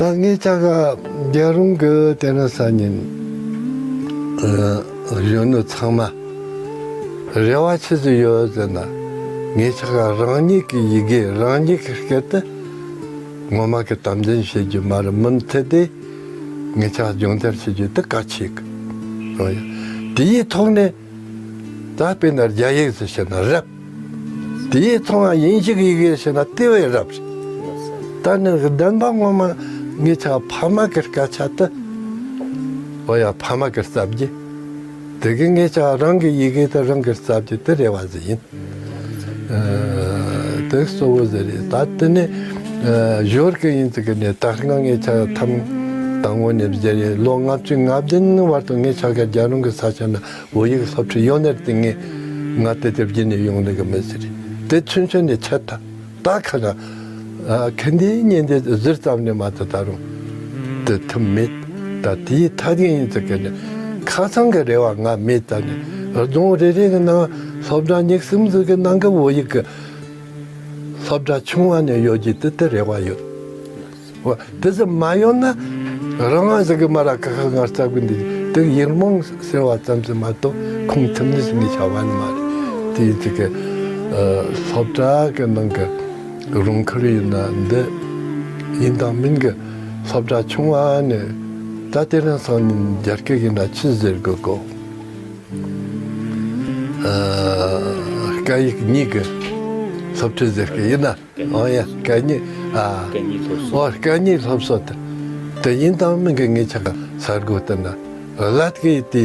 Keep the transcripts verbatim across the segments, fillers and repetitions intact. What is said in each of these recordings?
ད་ངེད་ཅག་གི་རྒྱལ་རོང་གི་དེ་རིང་སང་ཉིན་གཞོན་ནུ་ཚང་མ་རེ་བ་ཆི་ཟིག་ཡོད་ཟེར་ན། ངེད་ཅག་གི་རང་ཉིད་ཀྱི་ཡི་གེ་རང་ཉིད་ཀྱི་སྐད་དུ་ངོ་མ་གི་དམ་འཛིན་བྱེད་རྒྱུ་མ་རེད། མུ་མཐུད་དེ་ངེད་ཅག་སྦྱོང་བརྡར་བྱེད་རྒྱུ་དེ་གལ་ཆེ་གི། འོ་ཡ། དེའི་ཐོག་ནས་ད་དཔེར་ན་རྒྱ་ཡིག་ཟེར་བྱས་ན་རབ། དེའི་ཐོག་ན་དབྱིན་ཇི་གི་ཡི་གེ་ཟེར་ན་དེ་བས་རབ་རེད། ད་ནི་བདེན་པ་ངོ་མ་ངེད་ཅག་ཕ་མ་གི་སྐད་ཆ་དེ། འོ་ཡ། ཕ་མ་གི་རྩ་བརྒྱུད། དེ་གི་ངེད་ཅག་རང་གི་ཡི་གེ་དེ་རང་གི་རྩ་བརྒྱུད་དེ་རེ་བ་ཟིག་ཡིན། ཨ། དེ་གཙོ་བོ་ཟིག་རེད། ད་དེ་ནས་ཨ་ཞོར་གི་ཡིན་ཟིག་གི་ནས་ད་སྔ་ངེད་ཅག་ཐམ་དང་པོ་ནས་བཟུང་ལོ་ལྔ་བཅུ་ང་བདུན་བར་དུ་ངེད་ཅག་གི་རྒྱལ་རོང་གི་ས་ཆ་ན་བོད་ཡིག་སློབ་ཁྲིད་ཡོད་ནའི་དེ་ངས་ང་དེ་དེ་བརྒྱུད་ནས་ཡོང་ནི་གི་མི་ཟིག་རེད། དེ་ཚུན་ཚོད་ནས་ཆད་ད། ད་ཁ་ན་ཨ་ཁ་འདི་ཉིན་འདི་ཟུར་ཙམ་ནས་མ་ད་ད་རུང་དེ་ཐུབ་མེད། ད་དེའི་ཐད་ཀྱི་ཡིན་ཟིག་གི་ནས་ཁ་སང་གི་རེ་བ་ང་མེད། ད་ནས་རྫོང་རེ་རེ་གི་ནང་སློབ་གྲྭ་ཉི་ཤུ་ཟིག་གི་ནང་གི་བོད་ཡིག་གི་སློབ་གྲྭ་ཆུང་བ་ནས་ཡོད་རྒྱུ་དེ་དེ་རེ་བ་ཡོད། འོ་དེ་ཚོ་མ་ཡོང་ན་རང་དབང་ཟིག་གི་མ་ར་ཁ་ཁ་ངར་ལྕགས་ཀུན་འདི་དེ་ཡིག་རྨོངས་ཟེར་བ་ཙམ་ཟིག་མ་གཏོགས་ཁུངས་ཐུབ་ནི་ཟིག་ངས་བྱ་བ་ནི་མ་རེད། དེ་ཡིན་ཚིག་གི་ཨ་སློབ་གྲྭ་གི་ནང་གི་རོང་ཁུལ་ཡིན་ན་འདི་ཡིན་དང་མིན་གི་སློབ་གྲྭ་ཆུང་བ་ནས་ད་དེ་རིང་སང་ཉིན་རྒྱ་སྐད་ཡིན་ན་ཆི་ཟེར་དགོས་གོ། ཨ་སྐད་ཡིག་གཉིས་ཀྱི་སློབ་ཁྲིད་ཟེར་གི་ཡིན་ན། ཨོ་ཡ། སྐད་གཉིས། ཨ། སྐད་གཉིས་སློབ་གསོ། ཨོ་སྐད་གཉིས་སློབ་གསོ་དེ། དེ་ཡིན་དང་མིན་གི་ངེད་ཅག་གི་ས་སྒོ་དེ་ན་ལ་སྐད་དེ་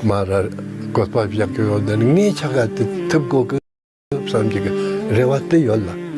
མ་ར་བཀོད་པ་བཞག་གི་ཡོད། འདི་ནི་ངེད་ཅག་ག་དེ་ཐུབ་དགོས་གི་བསམ་གྱི་གི་རེ་བ་དེ་ཡོད་ལ།